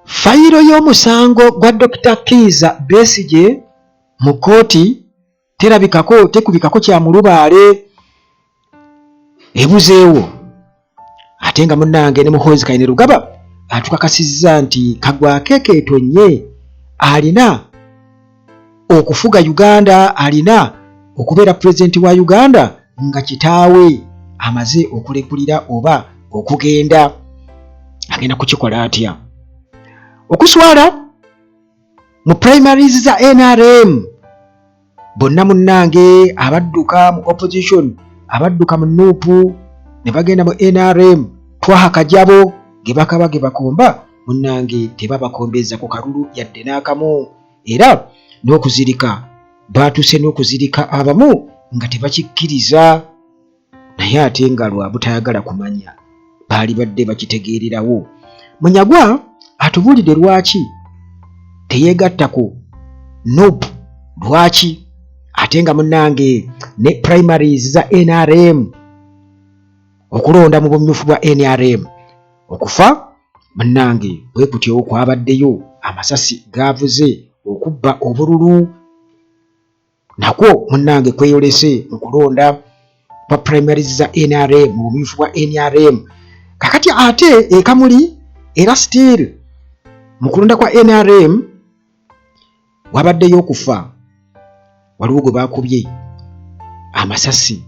Fayiro y'omusango gwa Dokita Kiiza Besigye mu kkooti terabikako tekubikako kya mulubaale ebuzeewo ate nga munnange ne Muhoozi Kainerugaba atukakasizza nti kagwake keetonnye alina okufuga Uganda alina okubeera pulezidenti wa Uganda nga kitaawe amaze okulekulira oba okugenda agenda kukikola atya okuswala mu primaries za NRM bonna munnange abadduka mu opposition abadduka mu NUP ne bagenda mu NRM twaha kajabo ge bakaba ge bakomba munnange tebabakombeza ku kalulu yadde n'akamu era n'okuzirika baatuuse n'okuzirika abamu nga tebakikkiriza naye ate nga lwa butayagala kumanya baali badde bakitegeererawo. Munyagwa atubuulidde lwaki teyeegatta ku nup lwaki ate nga munnange ne primaries za nrm okulonda mu bumyufu bwa nrm okufa munnange bwe kutyo kwabaddeyo amasasi gaavuze okubba obululu nakwo munnange kweyolese mu kulonda kwa primaries za nrm mu bumyufu bwa nrm kakati ate ekamuli era still mu kulonda kwa nrm wabaddeyo okufa waliwo gwe bakubye amasasi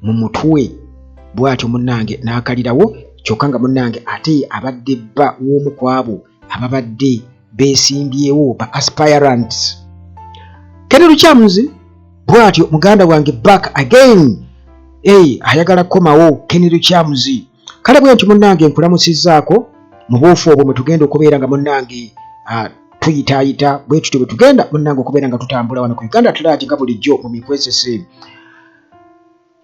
mu mutwe bwatyo munnange n'akalirawo kyokka nga munnange ate abadde bba w'omu ku abo ababadde beesimbyewo ba aspirants Kenny Lukyamuzi bwatyo muganda wange back again hey, ayagala kukomawo Kenny Lukyamuzi kale bwe nti munnange nkulamusizzaako mu buufu obwo mwe tugenda okubeera nga munnange uh, tuyitaayita bwe tutyo bwe tugenda munnange okubeera nga tutambula wano ku Uganda At Large nga bulijjo mu mikwesese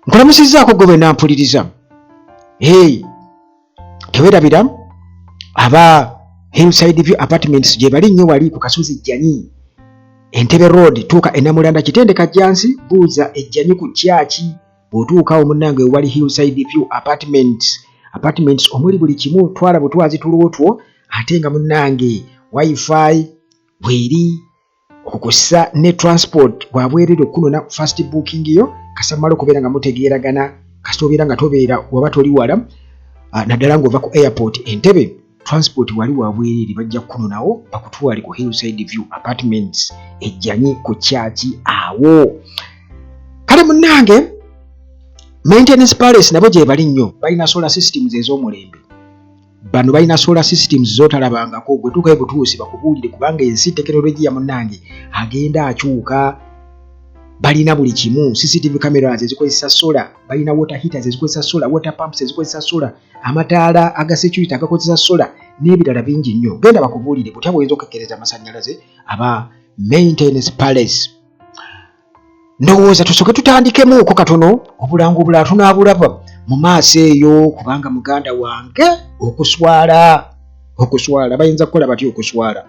nkulamusizzaako gwe bwe nampuliriza hey, tewerabira aba Hillside View Apartments gye bali nnyo wali ku kasozi Jjanyi Entebbe Road tuuka e Namulanda Kitende Kajjansi buuza ejjanyi ku kyaki bw'otuukawo munnange wali Hillside View Apartments apartments omuli buli kimu twala butwazi tulootwo ate nga munnange wifi bweri okukussa ne transport bwabwerere okunona first booking yo kasita mumala okubeera nga mutegeeragana kasita obeera nga tobeera waba toli wala ah, naddala ng'ova ku airport entebe transport wali wabwerere bajja kukunonawo bakutwale ku hillside view apartments ejjanyi ku kyaki awo kale munnange maintenance palace nabo gyebali nnyo balina solar systems ez'omulembe bano balina solar systems zotalabangako gwe tuukayo butuusi bakubuulire kubanga ensi tekinologiya munnange agenda akyuka balina buli kimu cctv cameras ezikozesa solar balina water heaters ezikozesa solar water pumps ezikozesa solar amataala aga security agakozesa solar n'ebirala bingi nnyo genda bakubuulire butya bwoyinza okukekkereza amasannyalaze aba maintenance palace ndowooza tusooke tutandikemuuko katono obulango obulala tunaabulaba mu maaso eyo kubanga muganda wange okuswala okuswala bayinza kukola batya okuswala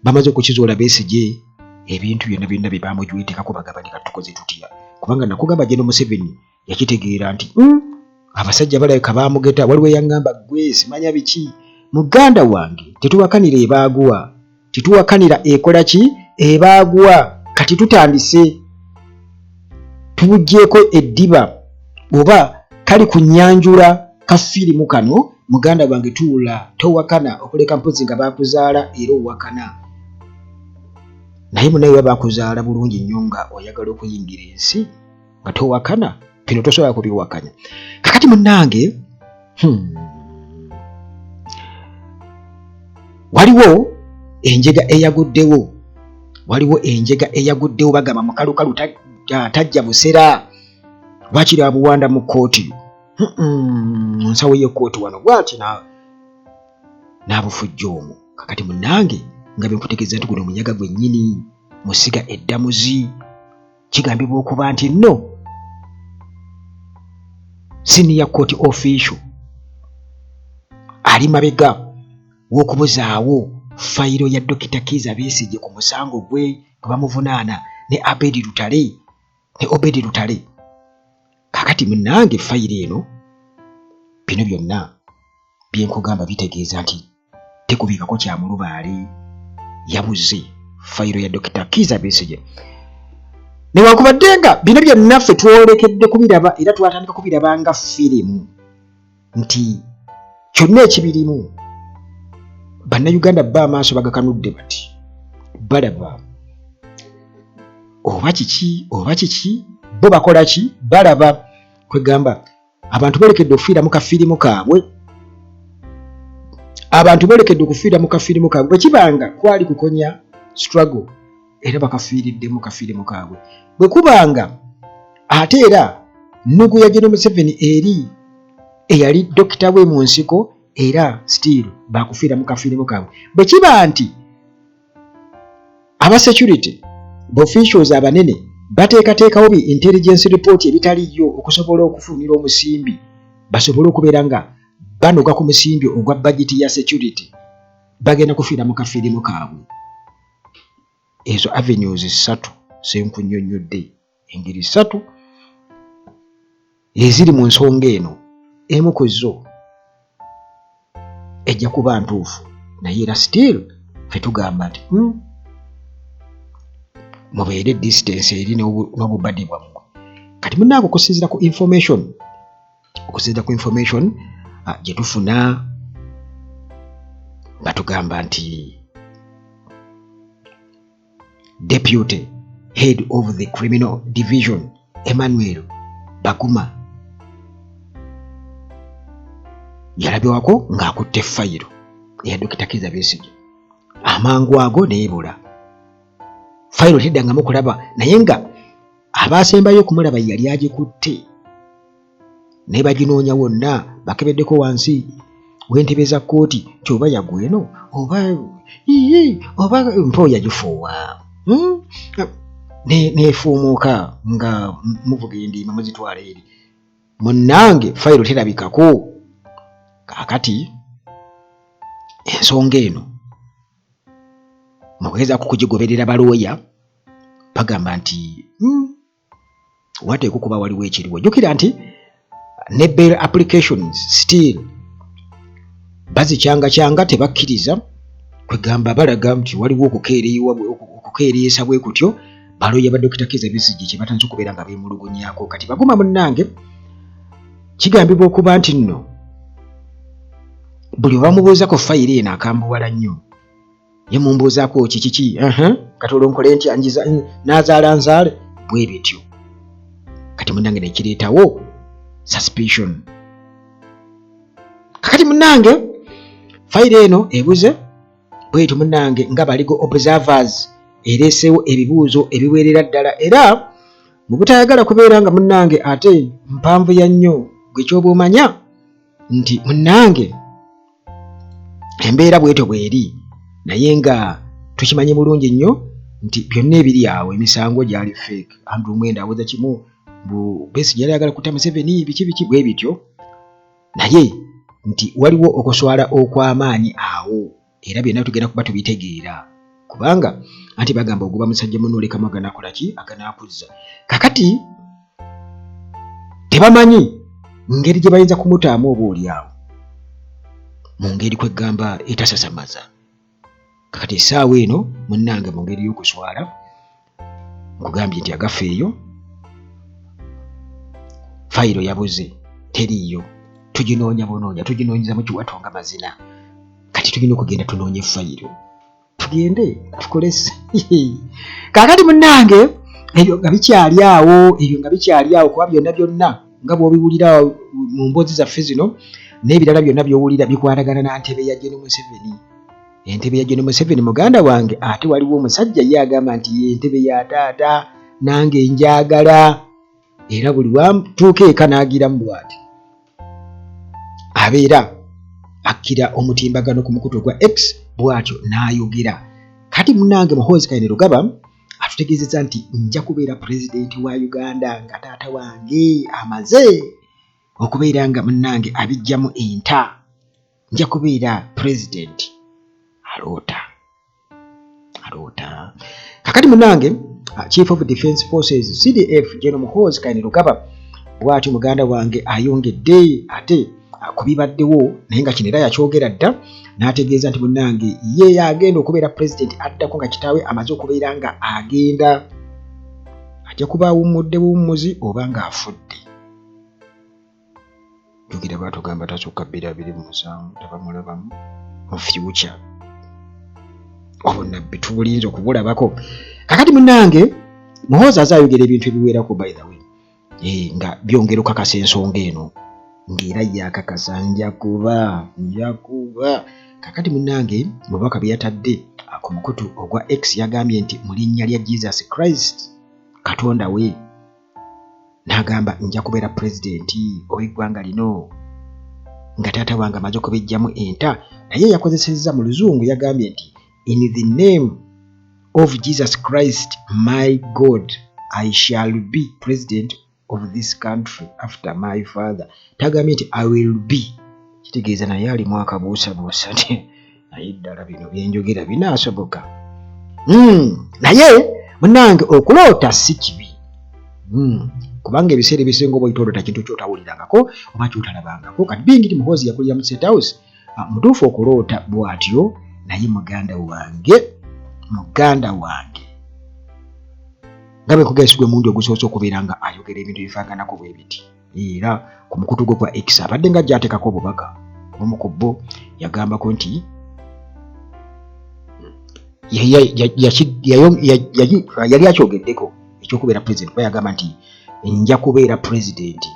bamaze okukizuula besigye ebintu byonna byonna bye bamujwetekako bagamba nti katukoze tutya kubanga nakugamba General Museveni yakitegeera nti hmm, abasajja balabika baamugeta waliwo eyaŋŋamba gwe simanya biki muganda wange tetuwakanira ebaaguwa tetuwakanira ekola ki ebaaguwa kati tutandise tubuggyeko eddiba oba kali ku nyanjula ka firimu kano muganda wange tuula towakana okuleka mpozi nga bakuzaala era owakana naye munaye baba bakuzaala bulungi nnyo nga oyagala okuyingira ensi nga towakana bino tosobola kubiwakanya kakati munange hmm. waliwo enjega eyaguddewo waliwo enjega eyaguddewo bagamba mukalukalu tajja busera lwakiri abuwanda mu kkooti mu nsawo y'ekkooti wano bwati n'abufujja omwo kakati munange nga byenkutegeeza nti guno omunyaga gwennyini musiga eddamuzi Kigambibwa okuba nti nno senior court official ali mabega w'okubuzaawo fayiro ya Dokita Kiiza Besigye ku musango gwe gwe bamuvunaana ne Abedi Lutale ne Obedi Lutale. Kakati munnange fayiro eno bino byonna bye nkugamba bitegeeza nti Tekubiikako kya mulubaale, yabuze fayiro ya Dokita Kiiza Besigye. Newankubadde nga bino byonna ffe twolekedde kubiraba era twatandika kubiraba nga firimu nti kyonna ekibirimu bannayuganda bba amaaso bagakanudde bati balaba oba kiki oba kiki bo bakola ki balaba kwegamba abantu bolekedde okufiira mu kafirimu kaabwe abantu bolekedde okufiira mu kafirimu kaabwe bwe kibanga kwali kukonya struggle era bakafiiridde mu kafirimu kaabwe bwe kubanga ate era nnugu ya General Museveni eri eyali dokita we mu nsiko era still bakufiira mu kafirimu kaabwe bwe kiba nti Aba security officials abanene bateekateekawo bi intelligence report ebitaliiyo okusobola okufulumira omusimbi basobole okubeera nga banoga ku musimbi ogwa bajeti ya security bagenda kufiira mu kafirimu kaabwe. Ezo avenues ssatu zenkunyonnyodde engeri ssatu eziri mu nsonga eno emu ku zo ejja kuba ntuufu naye era still fe tugamba nti mubeere distance eri n'obubadi bwammwe kati munange okusinziira ku information okusinziira ku information gye tufuna batugamba nti Deputy Head of the Criminal Division Emmanuel Baguma yalabibwako ng'akutte fayiro eya Dokita Kizza Besigye amangu ago neebula fayiro teddangamu kulaba naye nga abaasembayo okumulaba yali agikutte naye baginoonya wonna bakebeddeko wansi w'entebe za kkooti nti oba yagwa eno oba ii oba mpewo yagifuuwa hmm? Neefuumuuka nga muvuga endiima muzitwala eri munnange fayiro terabikako kaakati ensonga eno mukugezaako kugigoberera balooya bagamba nti wateekwa okuba waliwo ekiriwo jjukira nti ne bail applications still bazikyangakyanga tebakkiriza kwegamba balaga nti waliwo okukeereesa bwe kutyo balooya ba Dokita Kizza Besigye kye batandise okubeera nga beemulugunyaako kati baguma munnange kigambibwa okuba nti nno buli obamubuuza ku fayiro eno akambuwala nnyo ye mumbuuzaako ki kiki kati olwo nkole ntya njiza nazaala nzaale bwe bityo kati munnange nekireetawo suspicion kakati munnange fayiro eno ebuze bwetyo munnange nga baligo observers ereeseewo ebibuuzo ebiweerera ddala era mu butayagala kubeera nga munnange ate mpanvu ya nnyo gwe kyoba omanya nti munnange embeera bwetyo bweri naye nga tukimanyi bulungi nnyo nti byonna ebiri awo emisango gyali fake Andrew Mwenda awoza kimu mbu Besigye yali ayagala kutta Museveni biki biki bwe bityo naye nti waliwo okuswala okw'amaanyi awo era byonna tugenda kuba tubitegeera kubanga anti bagamba oguba musajja muno olekamu aganakola ki aganakuzza kakati tebamanyi ngeri gye bayinza kumutaamu oba oli awo mu ngeri kweggamba etasasamaza kakati essaawa eno munnange mu ngeri y'okuswala nkugambye nti agafa eyo fayiro yabuze teriiyo tuginoonya bunoonya tuginoonyeza mu kiwato nga mazina kati tulina okugenda tunoonye fayiro tugende tukole kaakati munnange ebyo nga bikyali awo ebyo nga bikyali awo kuba byonna byonna nga bw'obiwulira mu mboozi zaffe zino n'ebirala byonna by'owulira bikwatagana na ntebe ya Gen Museveni entebe ya Gen Museveni muganda wange ate waliwo omusajja ye agamba nti ye entebe ya taata nange njagala era buli watuuka eka n'agiramu bw'ati abeera akkira omutimbagano ku mukutu ogwa X bw'atyo n'ayogera kati munange Muhoozi Kainerugaba atutegeezezza nti nja kubeera pulezidenti wa Uganda nga taata wange amaze okubeera nga munnange abiggyamu enta nja kubeera pulezidenti aloota aloota kakati munange Chief of Defense Forces CDF General Muhoozi Kainerugaba bw'atyo muganda wange ayongedde ate ku bibaddewo naye nga kino era yakyogera dda n'ategeeza nti munnange ye yagenda okubeera pulezidenti addako nga kitaawe amaze okubeera nga agenda ajja kuba awummudde buwummuzi oba ng'afudde. Jjukira baatugamba tasukka 2027 tabamulabamu mu future. Obunnabbi tubulinze okubulabako. Kakati munnange Muhoozi aze ayogera ebintu ebiwerako by the way nga byongera okukakasa ensonga eno ng'era ye akakasa nja kuba kakati munnange mu bubaka bwe yatadde ku mukutu ogwa X yagambye nti mu linnya lya Jesus Christ Katonda we n'agamba nja kubeera pulezidenti ow'eggwanga lino nga taata wange amaze okubiggyamu enta naye yakozesezza mu luzungu yagambye nti in the name of Jesus Christ my God I shall be president of this country after my father. Tagambye nti I will be, kitegeeza naye alimu akabuusabuusa nti naye ddala bino byenjogera binaasoboka. Naye munnange okuloota si kibi, kubanga ebiseera ebisinga oba oyita kintu kyotawulirangako oba kyotalabangako. Kati bingi ti Muhoozi yakulira mu State House, mutuufu okuloota bw'atyo, naye muganda wange nga bwe nkugambye si gwe mulundi ogusoose okubeera nga ayogera ebintu ebifaananako bwe biti. Era ku mukutu gwe gwa X abadde nga gy'ateekako obubaka obumu ku bbo yagambako nti yali akyogeddeko ekyokubeera pulezidenti, kuba yagamba nti nja kubeera pulezidenti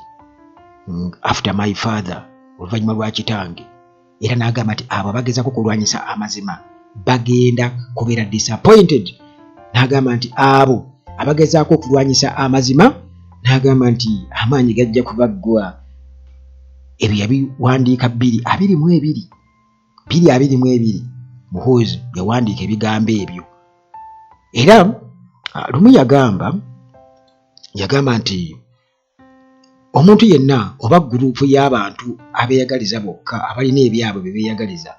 after my father, oluvannyuma lwa kitange. Era n'agamba nti abo abagezaako okulwanyisa amazima bagenda kubeera disappointed. N'agamba nti abo abagezaako okulwanyisa amazima, n'agamba nti amaanyi gajja kubaggwa. Ebyo yabiwandiika 2022, 2022 Muhoozi yawandiika ebigambo ebyo. Era lumu yagamba nti omuntu yenna oba gurupu y'abantu abeeyagaliza bokka abalina ebyabwe bye beeyagaliza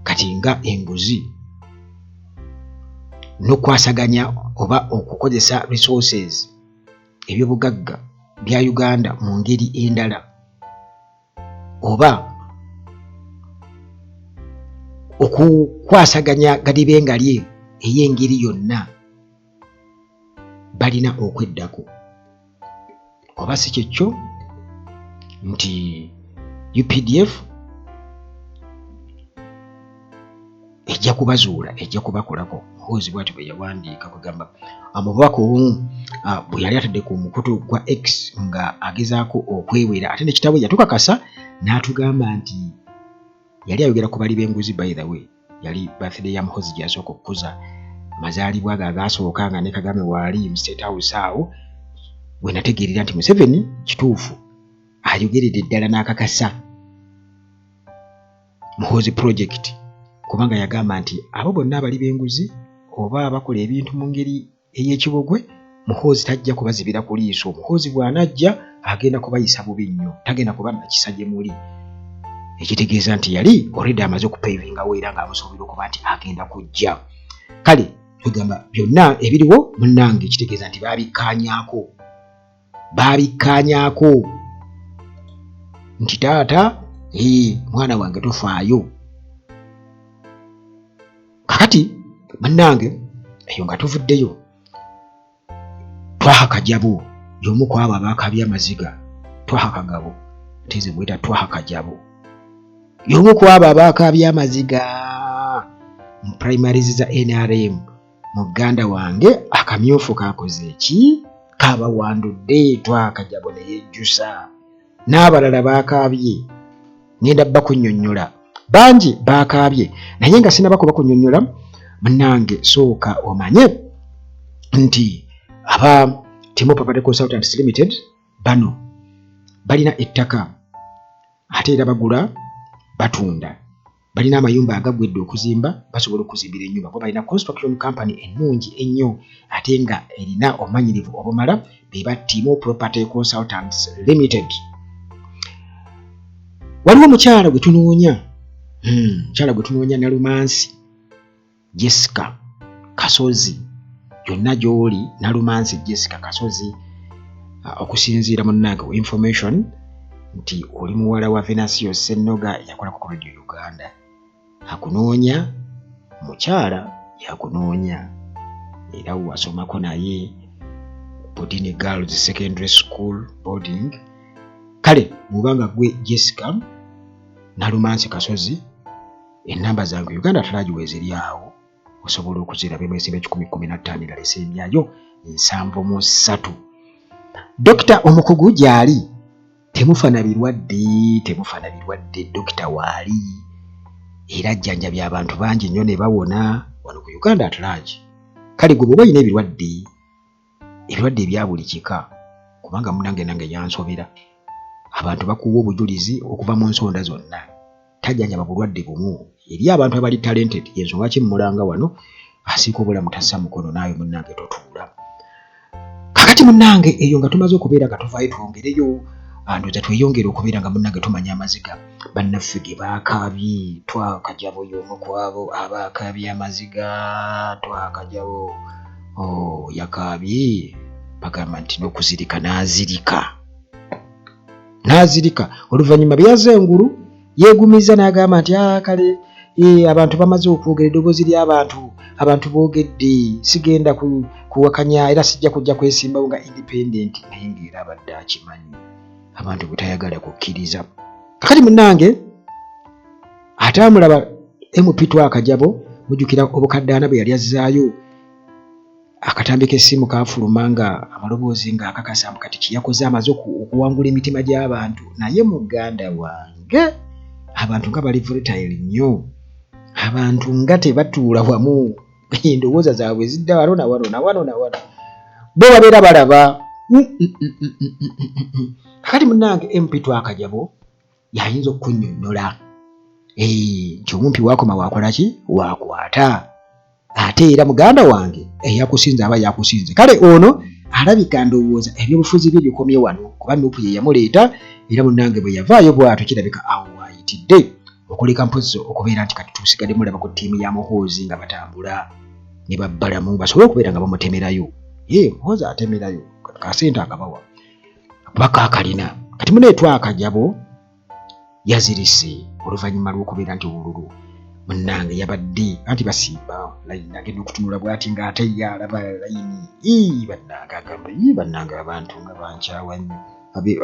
kati nga enguzi n'okukwasaganya oba okukozesa resources ebyobugagga bya Uganda mu ngeri endala oba okukwasaganya gadibe nga lye ey'engeri yonna balina okweddako, oba si kyekyo nti UPDF ejja kubazuula, ejja kubakolako. Muhoozi bw'atyo bwe yawandiika kugamba mu bubaka obumu bwe yali atadde ku mukutu gwa X nga agezaako okwewera. Ate ne kitaawe yatukakasa n'atugamba nti yali ayogera ku bali b'enguzi. By the way, yali birthday ya Muhoozi gye yasooka okukuza mazaalibwa ge agaasooka nga ne Kagame waali mu State House, awo we nategeerera nti Museveni kituufu ayogeredde ddala n'akakasa Muhoozi project, kubanga yagamba nti abo bonna abali b'enguzi oba abakola ebintu mu ngeri ey'ekibogwe Muhoozi tajja kubazibira ku liiso. Muhoozi bw'anajja agenda kubayisa bubi nnyo, tagenda kuba nakisa gye muli, ekitegeeza nti yali already amaze okupavingawo era ng'amusuubira okuba nti agenda kujja. Kale kwegamba byonna ebiriwo munnange kitegeeza nti baabikkaanyaako nti taata mwana wange tofaayo. Kakati munnange eyo nga tuvuddeyo, Twaha Kajabo y'omu ku abo abaakaabye amaziga. Twaha Kagabo ntize muyita Twaha Kajabo, y'omu ku abo abaakaabye amaziga mu primaries za NRM. Muganda wange akamyufu kakoze ki kabawandudde, Twaha Kajabo ne yejjusa n'abalala baakaabye. Ngenda bakunnyonnyola bangi baakaabye, naye nga sinaba kubakunnyonnyola munnange sooka omanye nti aba Timo Property Consultants Limited bano balina ettaka ate era bagula batunda, balina amayumba agaggwedde okuzimba, basobola okuzimbira ennyumba kuba balina construction company ennungi ennyo ate nga erina obumanyirivu obumala. Be ba Timo Property Consultants Limited. Waliwo omukyala gwe tunoonya, omukyala gwe tunoonya Nalumansi Jessica Kasozi, yonna gy'oli Nalumansi Jessica Kasozi, okusinziira munnange ku information nti oli muwala wa Venancio Ssennoga yakolako ku Radio Uganda akunoonya mukyala yakunoonya era wasomako naye Budini Girls Secondary School boarding kale bw'oba nga gwe Jessica Nalumansi Kasozi ennamba zange Uganda at large weeziri awo osobola okuziraba emu esimba ekikumi kkumi na ttaano endala esembyayo 73. Dokita omukugu gyali temufa na birwadde temufa na birwadde dokita waali era ajjanjabya abantu bangi nnyo ne bawona wano ku Uganda at large kale gwe bw'oba olina ebirwadde ebirwadde ebya buli kika kubanga munange nange yansobera abantu bakuwa obujulizi okuva mu nsonda zonna tajjanjaba bulwadde bumu eri abantu abali talented yensonga lwaki mmulanga wano asiika obulamu tassa mukono naawe munnange totuula kakati munnange eyo nga tumaze okubeera nga tuvaayo twongereyo ah, ndowooza tweyongere okubeera nga munnange tumanya amaziga bannaffe ge baakaabye twakajabo y'omu kwabo abaakaabye amaziga twakajabo oh, yakaabye bagamba nti n'okuzirika n'azirika n'azirika oluvannyuma bye yazza engulu yeegumizza n'agamba nti ah, kale eh, abantu bamaze okwogera eddoboozi ly'abantu abantu boogedde sigenda kuwakanya era sijja kujja kwesimbawo nga independent naye ng'era abadde akimanyi abantu bwe tayagala kukkiriza kakati munnange ate amulaba mp twakajabo mujjukira obukadde ana bwe yali azzaayo Akatambi k'essimu kaafuluma nga amaloboozi nga akakasa mbu kati kyeyakoze amaze okuwangula emitima gy'abantu naye muganda wange abantu nga bali volatile nnyo abantu nga tebatuula wamu endowooza zaabwe zidda wano na wano na wano na wano bo babeera balaba mm, mm, mm, kakati munange mp twakajabo yayinza okukunnyonnyola eh, nti omumpi wakoma wakola ki wakwata ate era muganda wange eyakusinze aba yakusinze kale ono alabika ndowooza ebyobufuzi bye bikomye wano kuba nupu ye yamuleeta era munange bwe yavaayo bwatyo kirabika awo waayitidde okuleka mpozzi okubeera nti kati tusigadde mulaba ku ttiimu ya muhoozi nga batambula ne babbalamu basobole okubeera nga bamutemerayo ye muhoozi atemerayo kasente akabawa kuba kaakalina kati muneetwakajabo yazirise oluvannyuma lw'okubeera nti obululu munnange yabadde anti basimba layini agenda okutunula bwati ng'ate ye alaba layini ii bannange agamba ii bannange abantu nga bankyawa nnyo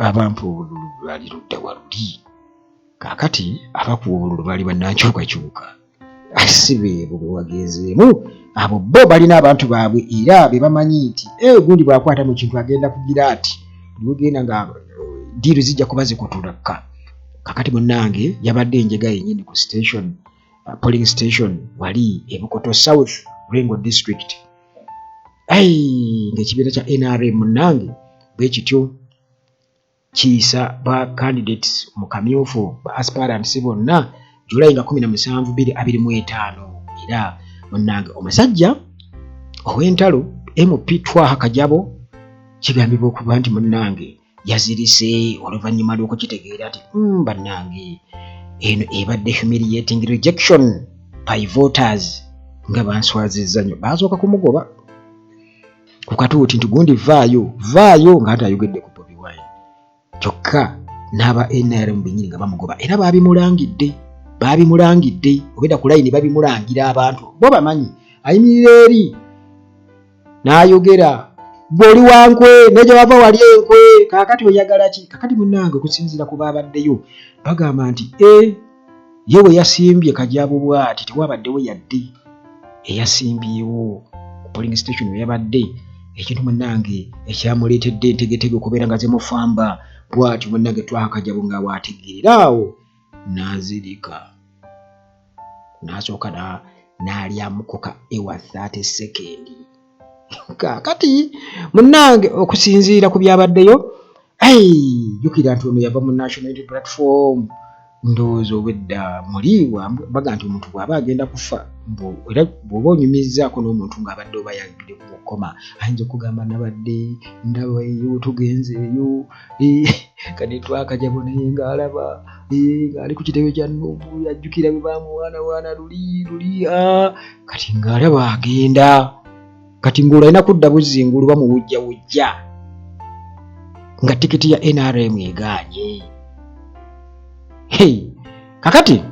abampa obululu bali ludda waluli kaakati abakuwa obululu baali bannankyukakyuka si beebo be wagenzeemu abo bo balina abantu baabwe era be bamanyi nti eh, gundi bw'akwata mu kintu agenda kugira ati lugenda nga eh, diiru zijja kuba zikutulakka kakati munnange yabadde enjega yennyini ku station uh, polling station wali ebukoto south rengo district ai ng'ekibiina kya nrm munnange bwe kityo kiyisa ba candidates mu kamyufu ba aspirants bonna July nga 17 2025 era munnange omusajja ow'entalo MP Twaha Kajabo kigambibwa okuba nti munnange yazirise oluvannyuma lw'okukitegeera nti hmm, bannange eno ebadde humiliating rejection by voters nga banswazizza nnyo baasooka kumugoba ku katuuti nti gundi vaayo vaayo nga nti ayogedde ku Bobi Wine kyokka n'aba NRM bennyini nga bamugoba era baabimulangidde baabimulangidde obedda ku layini babimulangira abantu bo bamanyi ayimirira eri n'ayogera gwe oli wankwe ne gye wava wali enkwe kaakati oyagala ki kakati munnange okusinziira ku baabaddeyo bagamba nti e Ye bwe yasimbye Kajabo bw'ati tewabaddewo yadde eyasimbyewo ku polling station we yabadde ekintu munnange ekyamuleetedde entegetege okubeera nga zimufamba bw'atyo munnange Twaha Kajabo nga bw'ategeerera awo n'azirika n'asooka n'alyamuko ka ewa 30 sekendi kaakati munnange okusinziira ku byabaddeyo jjukira nti ono yava mu national unity platform ndowooza obwedda muli baga nti omuntu bw'aba agenda kufa era bw'oba onyumizzaako n'omuntu ng'abadde oba yagidde ku mukoma ayinza okugamba nabadde ndaba eyo tugenze eyo kati twakajabo naye ng'alaba ng'ali ku kitebe kya nuupu yajjukira bwe bamuwaanawaana luli luli kati ng'alaba agenda kati ng'olwo alina kudda buzzi ngulu bamuwujjawujja nga tikiti ya nrm egaanye Hey, kakati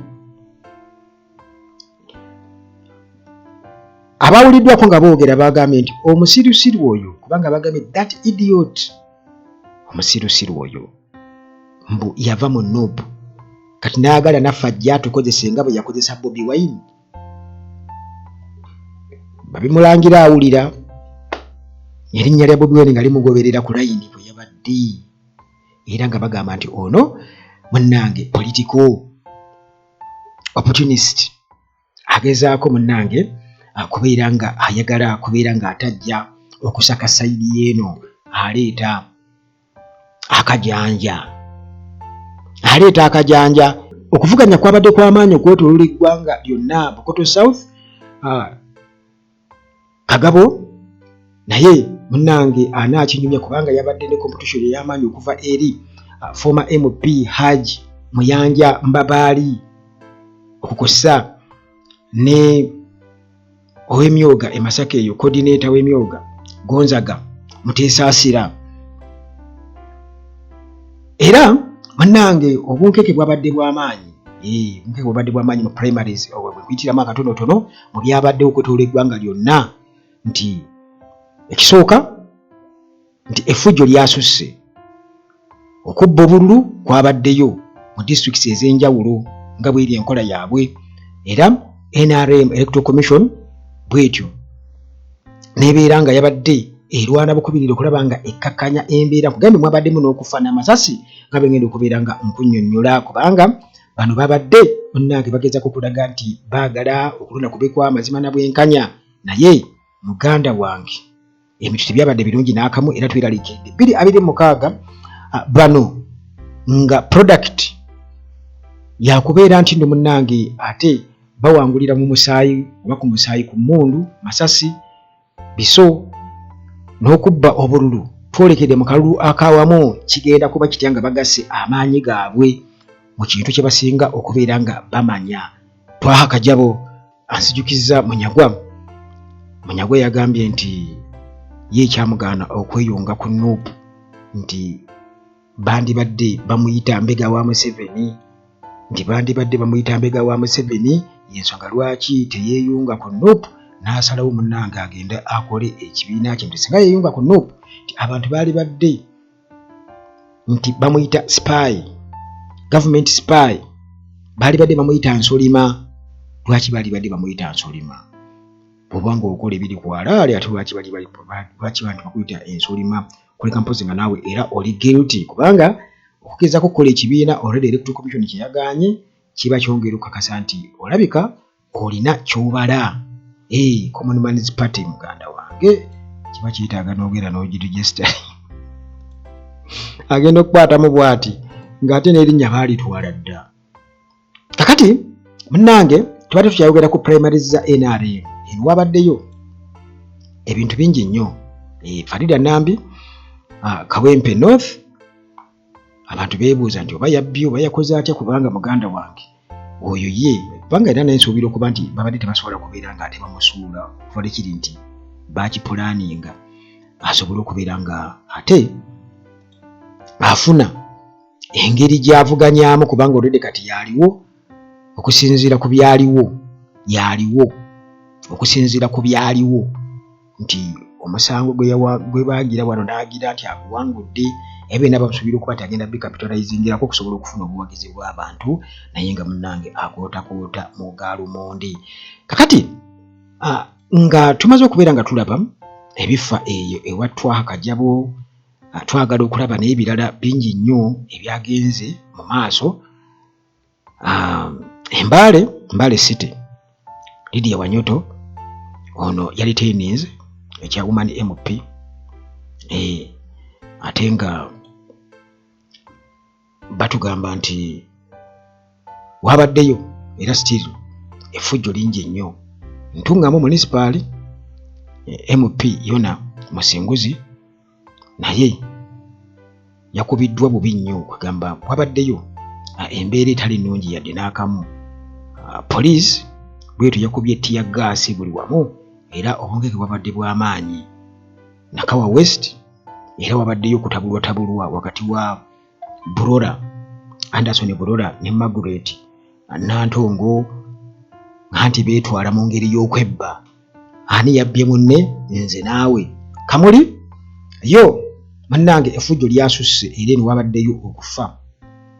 abawuliddwako nga boogera bagambye nti omusirusiru oyo, kubanga bagambye that idiot, omusirusiru oyo mbu yava mu NUP, kati n'ayagala naffe ajja atukozese nga bwe yakozesa Bobi Wine. Babimulangira awulira erinnya lya Bobi Wine nga limugoberera ku layini bwe yabadde, era nga bagamba nti ono munnange political opportunist, agezaako munnange kubeera nga ayagala kubeera nga atajja okusaka sayidi yeeno, aleeta akajanja, aleeta akajanja. Okuvuganya kwabadde kw'amaanyi okwetooloola eggwanga lyonna. Bukoto South, Kagabo naye munnange anaakinyumya kubanga yabadde ne competition ey'amaanyi okuva eri former MP Hajj Muyanja Mbabaali, okukosa ne ow'emyoga e Masaka eyo, coordinator w'emyoga Gonzaga Muteesaasira. Era munnange obunkeke bwabadde bw'amaanyi, obunkeke bwabadde bw'amaanyi mu primaries, bwekuyitiramu akatonotono mu byabaddewo okwetoloola eggwanga lyonna, nti ekisooka nti effujjo lyasusse, okubba obululu kwabaddeyo mu disitulikiti ez'enjawulo nga bweri enkola yaabwe, era NRM Electoral Commission bwetyo nebeera nga yabadde erwana bukubirire okulaba nga ekkakkanya embeera. Kugambye mwabaddemu n'okufa n'amasasi nga bwengenda okubeera nga nkunnyonnyola, kubanga bano babadde munnange bagezaako okulaga nti baagala okulonda kube kwa mazima na bwenkanya, naye muganda wange ebintu tebyabadde birungi n'akamu, era tweraliikiridde 2026. Bano nga product yakubeera nti nno munnange ate bawangulira mu musaayi oba ku musaayi, ku mmundu, masasi, biso n'okubba obululu. Twolekedde mu kalulu akawamu, kigenda kuba kitya nga bagasse amaanyi gaabwe mu kintu kye basinga okubeera nga bamanya? Twaha Kajabo anzijukizza Munyagwa. Munyagwa yagambye nti ye ekyamugaana okweyunga ku NUP nti bandibadde bamuyita mbega wa Museveni, nti bandibadde bamuyita mbega wa Museveni, y'ensonga lwaki teyeeyunga ku NUP, n'asalawo munnange agende akole ekibiina kye, nti singa yeeyunga ku NUP nti abantu baalibadde nti bamuyita spy, government spy, baalibadde bamuyita nsolima. Lwaki baalibadde bamuyita nsolima? Bw'oba ng'okola ebiri ku alaale, ate lwaki lwaki bantu bakuyita ensolima? Kuleka mpozi nga naawe era oli guilty, kubanga okugezaako okukola ekibiina already Electoral Commission kye yagaanye kiba kyongera okukakasa nti olabika olina ky'obala. Hey, Common Man's Party, muganda wange, kiba kyetaaga n'ogenda n'ogiregister, agenda okukwatamu bw'ati ng'ate n'erinnya baalitwala dda. Kakati munnange tubadde tukyayogera ku primaries za NRM, eno wabaddeyo ebintu bingi nnyo. Farida Nambi, Kawempe North, abantu beebuuza nti oba yabbye oba yakoze atya, kubanga muganda wange oyo ye kubanga era nensuubira okuba nti babadde tebasobola kubeera nga ate bamusuula, okuva lekiri nti bakipulaninga asobole okubeera nga ate afuna engeri gy'avuganyamu, kubanga olwedde kati yaliwo okusinziira ku byaliwo, yaliwo okusinziira ku byaliwo nti omusango gwe baagira wano n'agira nti aguwangudde, era byonna bamusuubira okuba nti agenda bicapitalizingirako okusobola okufuna obuwagizi bw'abantu, naye nga munnange akootakoota mu gaalumondi. Kakati nga tumaze okubeera nga tulaba ebifa eyo ewa Twaha Kajabo, twagala okulaba n'ebirala bingi nnyo ebyagenze mu maaso. Embaale, Mbale City, Lydia Wanyoto ono yali tennis ekya woman MP, ate nga batugamba nti wabaddeyo era still effujjo lingi nnyo. Ntungamo Munisipaali, MP Yona Musinguzi naye yakubiddwa bubi nnyo, kwegamba wabaddeyo embeera etali nnungi yadde n'akamu. Poliisi bwetyo yakubye tear gas buli wamu, era obungeke bwabadde bw'amaanyi. Nakawa West era wabaddeyo okutabulwatabulwa wakati wa Burora Anderson Bulola ne Margaret Nantongo anti beetwala mu ngeri y'okwebba. Ani yabbye munne? Nze naawe. Kamuli yo munnange effujjo lyasusse era eno wabaddeyo okufa.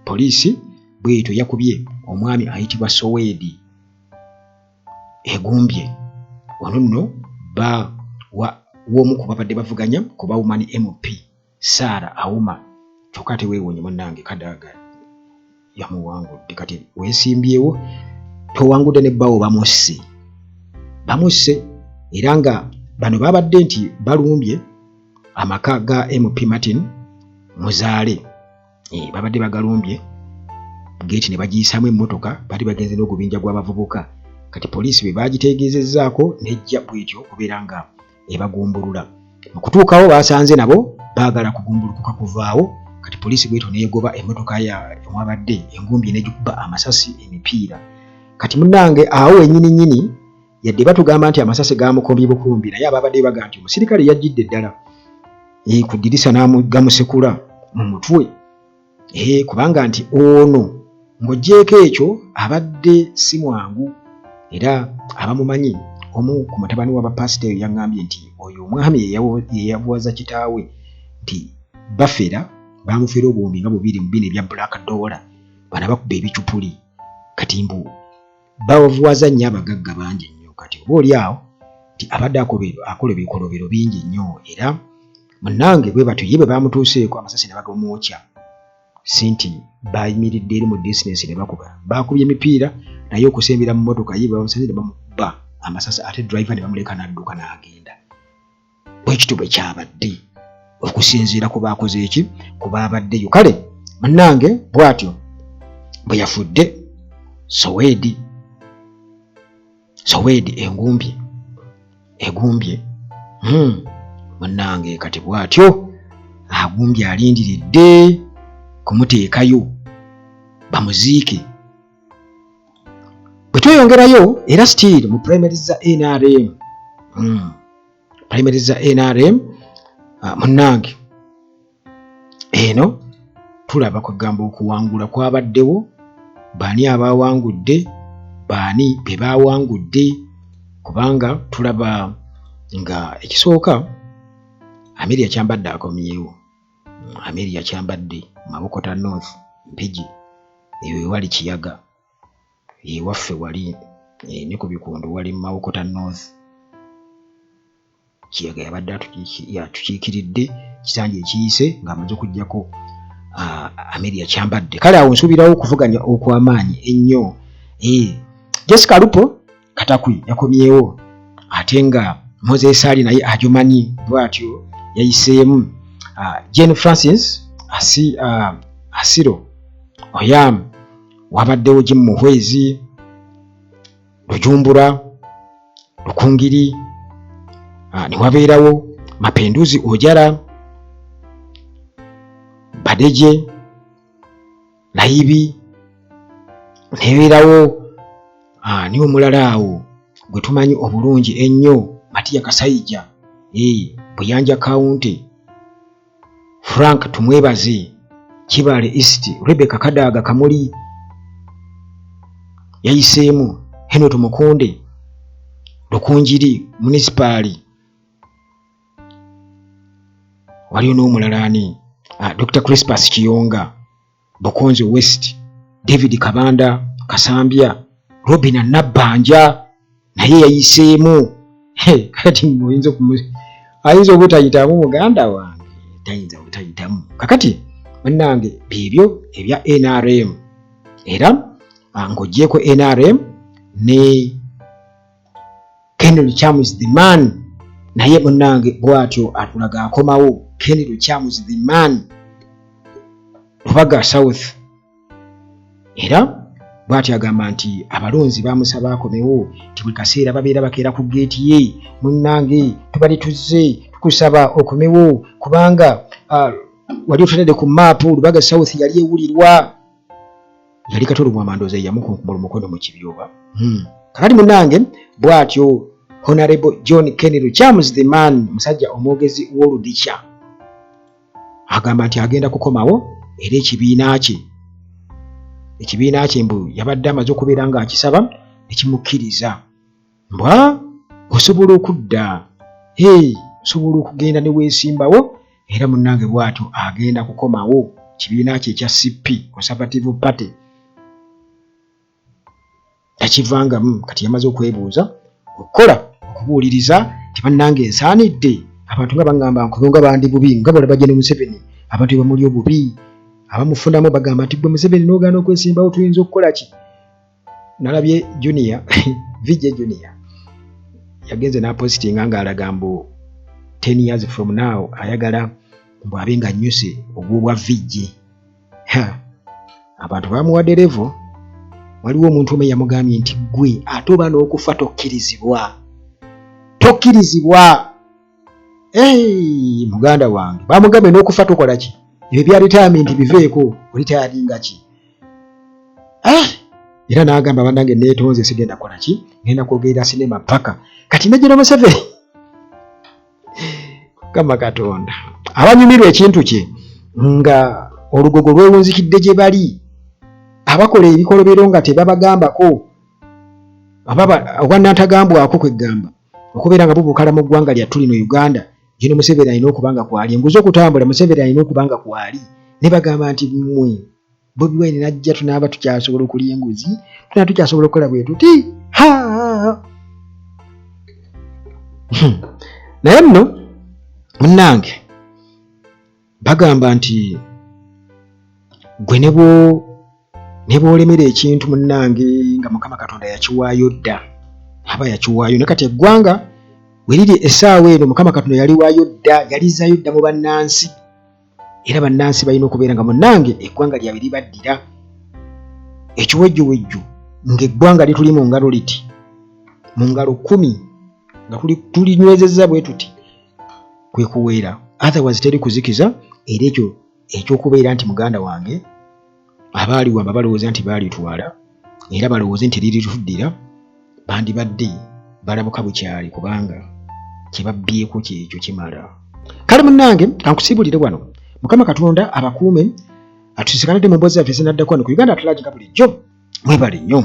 Poliisi bwetyo yakubye omwami ayitibwa Soweedi egumbye. Ono nno bba wa w'omu ku babadde bavuganya ku Bawumani MP Sarah Auma kyokka ate weewuunye munnange Kadaga yamuwangudde kati weesimbyewo towangudde ne bbawo bamusse bamusse era nga bano babadde nti balumbye amaka ga MP Martin Muzaale eh, babadde bagalumbye geeti ne bagiyisaamu emmotoka baali bagenze n'ogubinja gw'abavubuka kati poliisi bwe baagitegeezezzaako n'ejja bwetyo okubeera nga ebagumbulula. Mu kutuukawo baasanze nabo baagala kugumbulukuka kuvaawo kati poliisi bwetyo neegoba emmotoka ya omwabadde engumbye n'egikuba amasasi emipiira. Kati munnange awo wennyini nnyini yadde batugamba nti amasasi gaamukumbye bukumbi naye abaabaddeyo bagamba nti omusirikale yajjidde ddala eh, ku ddirisa n'agamusekula mu mutwe. Ee, kubanga nti ono ng'oggyeeko ekyo abadde si mwangu era abamumanyi omu ku mutabani wa bapaasita eyo yaŋŋambye nti oyo omwami yeyavuwaza kitaawe nti bafera baamufera obuwumbi nga bubiri mu bino ebya black dollar bano abakuba ebicupuli kati mbu Bawavuwaza nnyo abagagga bangi nnyo kati oba oli awo nti abadde akola ebikolobero bingi nnyo era munnange bwe batyo ye bwe baamutuuseeko amasasi ne bagamwokya si nti baayimiridde eri mu disitansi ne bakuba baakubye emipiira naye okusembera mu mmotoka ye bwe bamusanze ne bamukuba amasasi ate driver ne bamuleka n'adduka n'agenda. Bwe kityo bwe kyabadde okusinziira ku baakoze eki ku baabaddeyo. Kale munnange bw'atyo bwe yafudde Soweedi Soweedi engumbye egumbye hmm, munnange kati bw'atyo agumbye alindiridde kumuteekayo bamuziike. Bwe tweyongerayo era still mu primaries za NRM hmm. Primaries za NRM ah, munnange eno tulaba kwegamba okuwangula kwabaddewo baani abawangudde baani be bawangudde kubanga tulaba nga ekisooka Amelia Kyambadde akomyewo Amelia Kyambadde Mabokota North Mpigi eyo ewali Kiyaga ewaffe wali eh, ne ku Bikondo wali mu Mawokota North Kiyaga yabadde yatukiikiridde kisanja ekiyise ng'amaze okuggyako ah, Amelia Kyambadde kale awo nsuubirawo okuvuganya okw'amaanyi ennyo eh, Jessica Alupo Katakwi yakomyewo ate nga Moses Ali naye ajumanyi bwatyo yayiseemu. Uh, Jane Francis asi, uh, Asiro Oyam wabaddewo Jim Muhwezi Lujumbura Lukungiri uh, ne wabeerawo Mapenduzi Ojara Badeje Layibi nebeerawo ani omulala awo gwe tumanyi obulungi ennyo Matiya Kasaija eh, Buyanja County Frank Tumwebaze Kibaale East Rebecca Kadaga Kamuli yayiseemu Henry Tumukunde Lukunjiri Munisipaali waliyo n'omulala ani ah, Dr Crispus Kiyonga Bukonzo West David Kabanda Kasambya Robina Nabbanja naye yayiseemu kati oyinza ayinza obutayitamu muganda wange tayinza butayitamu kakati bannange byebyo ebya NRM era ah, ng'ogyeko NRM ne Ken Luchamu is the man naye munnange bwatyo atulaga akomawo Ken Luchamu is the man Lubaga South era bwatyo agamba nti abalonzi bamusaba akomewo nti buli kaseera babeera bakeera ku geeti ye munnange tubali tuzze tukusaba okomewo kubanga uh, wali otutadde ku maapu Lubaga South yali ewulirwa yali Kato Lubwama ndowooza yeyamukunkumula omukono mu kibyoba hmm. Kakati munange bwatyo Honorable John Kenny Lukyamuzi the man musajja omwogezi w'oludikya agamba nti agenda kukomawo era ekibiina kye Ekibiina kye mbu yabadde amaze okubeera ng'akisaba ne kimukkiriza. Mbwa osobola okudda, hey, osobola okugenda ne weesimbawo era munnange bw'atyo agenda kukomawo kibiina kye ekya CP, Conservative Party. Takivangamu kati yamaze okwebuuza okukola okubuuliriza nti bannange nsaanidde abantu nga baŋŋamba nkobe nga bandi bubi nga bwolaba Gen Museveni abantu bamuli obubi abamufunamu bagamba nti gwe Museveni n'ogaana okwesimbawo tuyinza okukola ki? Nalabye Junior VJ Junior yagenze n'apositinga ng'alaga mbu 10 years from now ayagala mbu abe nga nnyuse ogw'obwa VJ. Abantu bamuwadde levo. Waliwo omuntu omu eyamugambye nti gwe ate oba n'okufa tokkirizibwa, tokkirizibwa. Hey, muganda wange bamugambye n'okufa tokola ki, ebyo bya retirement biveeko, olitayalinga ki? Ah, era n'agamba banange neetonze sigenda kukola ki, ngenda kwogerera sinema paka kati ne General Museveni. Mukama Katonda abanyumirwa ekintu kye nga olugogo lwewunzikidde gye bali abakola ebikolobero nga tebabagambako obwannantagambwako kweggamba okubeera nga bubukala mu ggwanga lyattu lino Uganda. Gino Museveni alina okuba nga kwali enguzi okutambula, Museveni alina okuba nga kwali ne bagamba nti mmwe Bobi Wine najja tunaaba tukyasobola okulya enguzi, tunaaba tukyasobola okukola bwe tuti. Naye nno munnange bagamba nti gwe ne bw'olemera ekintu munnange nga Mukama Katonda yakiwaayo dda, aba yakiwaayo. Naye kati eggwanga we liri essaawa eno Mukama Katonda yaliwaayo dda, yalizaayo dda mu bannansi. Era bannansi balina okubeera nga munnange eggwanga lyabwe libaddira ekiwejjowejjo ng'eggwanga lituli mu ngalo liti mu ngalo 10 nga tulinywezezza bwe tuti kwe kuweera, otherwise teri kuzikiza. Era ekyo ekyokubeera nti muganda wange abaaliwamba balowooza nti baalitwala era balowooze nti lirituddira, bandibadde balabuka bukyali kubanga kye babbyeko kyekyo kimala. Kale munnange kankusiibulire wano, Mukama Katonda abakuume, atusikanadde mu mboozi zaffe ezinaddako wano ku Uganda At Large nga bulijjo. Mwebale nnyo.